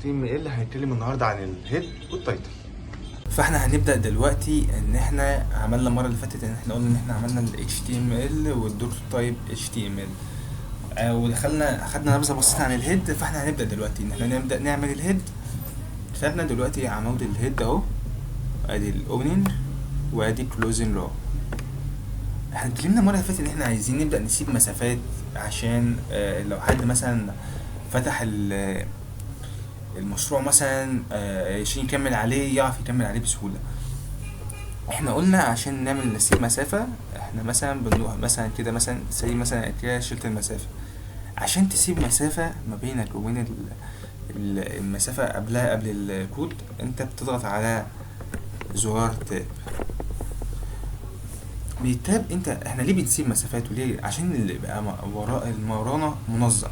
HTML هنتكلم النهارده عن ال head وال title. فاحنا هنبدأ دلوقتي ان احنا عملنا المرة اللي فاتت ان احنا قلنا ان احنا عملنا ال HTML وال doctype HTML، ودخلنا خدنا نبذة بسيطة عن ال head. فاحنا هنبدأ دلوقتي ان احنا نبدأ نعمل ال head. كتبنا دلوقتي عمود ال head اهو، ادي ال opening وادي closing row. احنا اتكلمنا المرة اللي فاتت ان احنا عايزين نبدأ نسيب مسافات عشان لو حد مثلا فتح المشروع مثلا، عشان يكمل عليه يعرف يكمل عليه بسهولة. احنا قلنا عشان نعمل نسيب مسافة احنا مثلا بنروح مثلا كده مثلا زي مثلا كده شلت المسافة. عشان تسيب مسافة ما بينك وبين المسافة قبلها قبل الكود، انت بتضغط على زرار tab. بال tab انت احنا ليه بنسيب مسافات وليه؟ عشان اللي يبقى وراء المورانا منظم.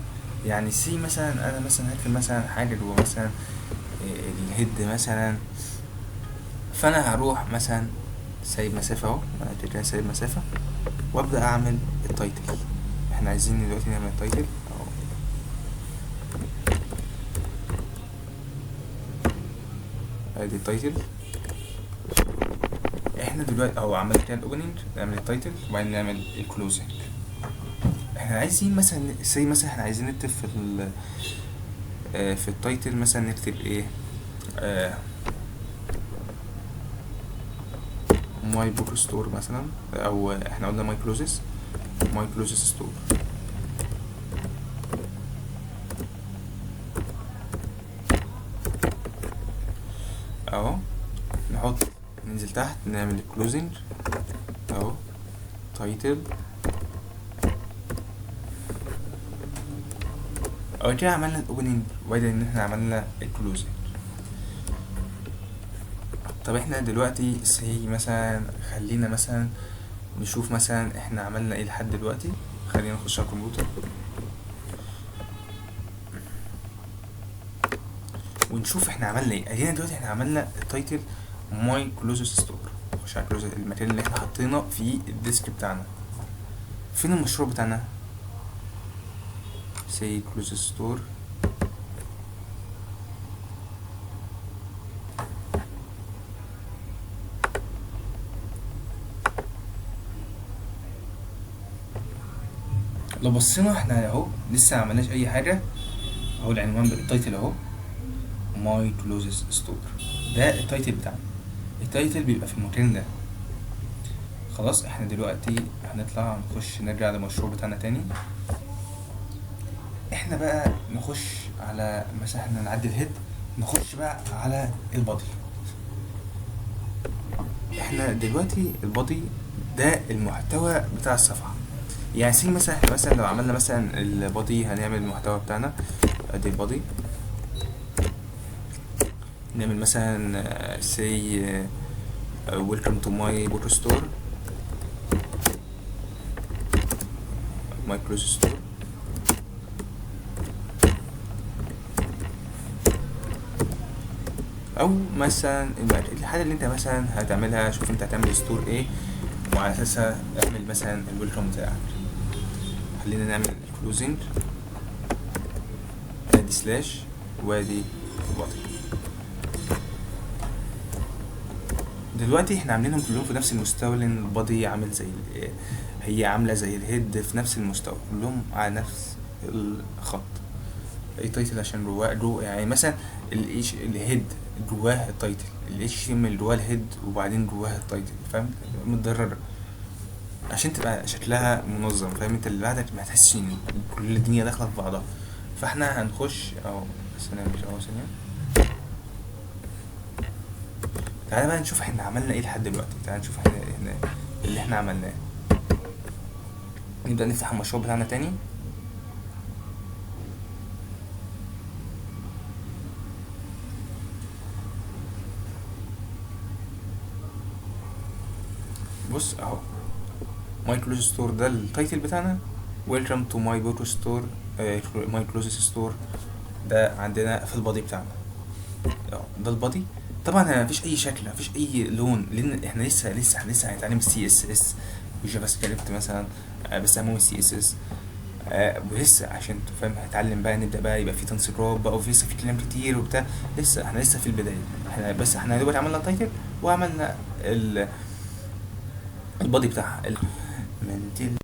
يعني سي مثلا انا مثلا هكتب مثلا حاجة جوه مثلا ال head مثلا، فانا هروح مثلا سايب مسافة اهو، انا كده كده سايب مسافة، وابدأ اعمل ال title. احنا عايزين دلوقتي نعمل ال title اهو، ادي ال title. احنا دلوقتي اهو عملنا كده ال opening، نعمل ال title وبعدين نعمل ال closing. احنا عايزين مثلا سي مثلا احنا عايزين نكتب في في ال title مثلا نكتب ايه؟ my book store مثلا، او احنا قلنا my clothes، my clothes store. اهو نحط ننزل تحت نعمل closing اهو title. اول كده عملنا ال opening وبعدين ان احنا عملنا ال closing. طب احنا دلوقتي سي مثلا خلينا مثلا نشوف مثلا احنا عملنا ايه لحد دلوقتي. خلينا نخش على الكمبيوتر ونشوف احنا عملنا ايه. ادينا دلوقتي احنا عملنا ال title my clothes store. نخش على clothes المكان اللي احنا حطينا فيه ال desk بتاعنا. فين المشروع بتاعنا؟ سي clothes store. لو بصينا احنا اهو لسه ما عملناش اي حاجه، اهو العنوان بال title اهو my clothes store، ده ال title بتاعنا. ال title بيبقى في المكان ده. خلاص احنا دلوقتي هنطلع نخش نرجع للمشروع بتاعنا تاني. احنا بقى نخش على مثلا احنا نعدي ال head، نخش بقى على ال body. احنا دلوقتي ال body ده المحتوى بتاع الصفحة. يعني سي مثلا احنا مثلا لو عملنا مثلا ال body هنعمل المحتوى بتاعنا، ادي ال body، نعمل مثلا سي welcome to my book store، my clothes store. او مثلا الحاجة اللي انت مثلا هتعملها، شوف انت هتعمل store ايه وعلى اساسها اعمل مثلا ال welcome بتاعك. خلينا نعمل closing، ادي slash وادي body. دلوقتي احنا عاملينهم كلهم في نفس المستوى، لان ال body عامل زي هي عامله زي ال head في نفس المستوى، كلهم على نفس الخط. اي title عشان جواه جو، يعني مثلا الايش ال head جواه ال title، ال HTML جواه ال head وبعدين جواه ال title، فاهم؟ متدرجه عشان تبقى شكلها منظم، فاهم؟ انت اللي بعدك ما تحسش ان كل الدنيا داخله في بعضها. فاحنا هنخش اهو، بس انا مش اهو ثانيه. تعالى بقى نشوف احنا عملنا ايه لحد دلوقتي. تعالى نشوف احنا اللي احنا عملناه. نبدأ نفتح المشروع بتاعنا تاني. بص اهو my clothes store ده ال title بتاعنا، welcome to my book store، my clothes store ده عندنا في ال body بتاعنا اهو، ده ال body. طبعا مفيش اي شكل، مفيش اي لون، لان احنا لسه هنتعلم ال CSS و JavaScript مثلا، بس اهم ال CSS. ولسه عشان تفهم هتعلم بقى، نبدا بقى يبقى في تنسيقات بقى، وفي لسه في كلام كتير وبتاع. لسه احنا لسه في البدايه، احنا بس احنا دلوقتي عملنا title وعملنا ال body بتاعها. منتل.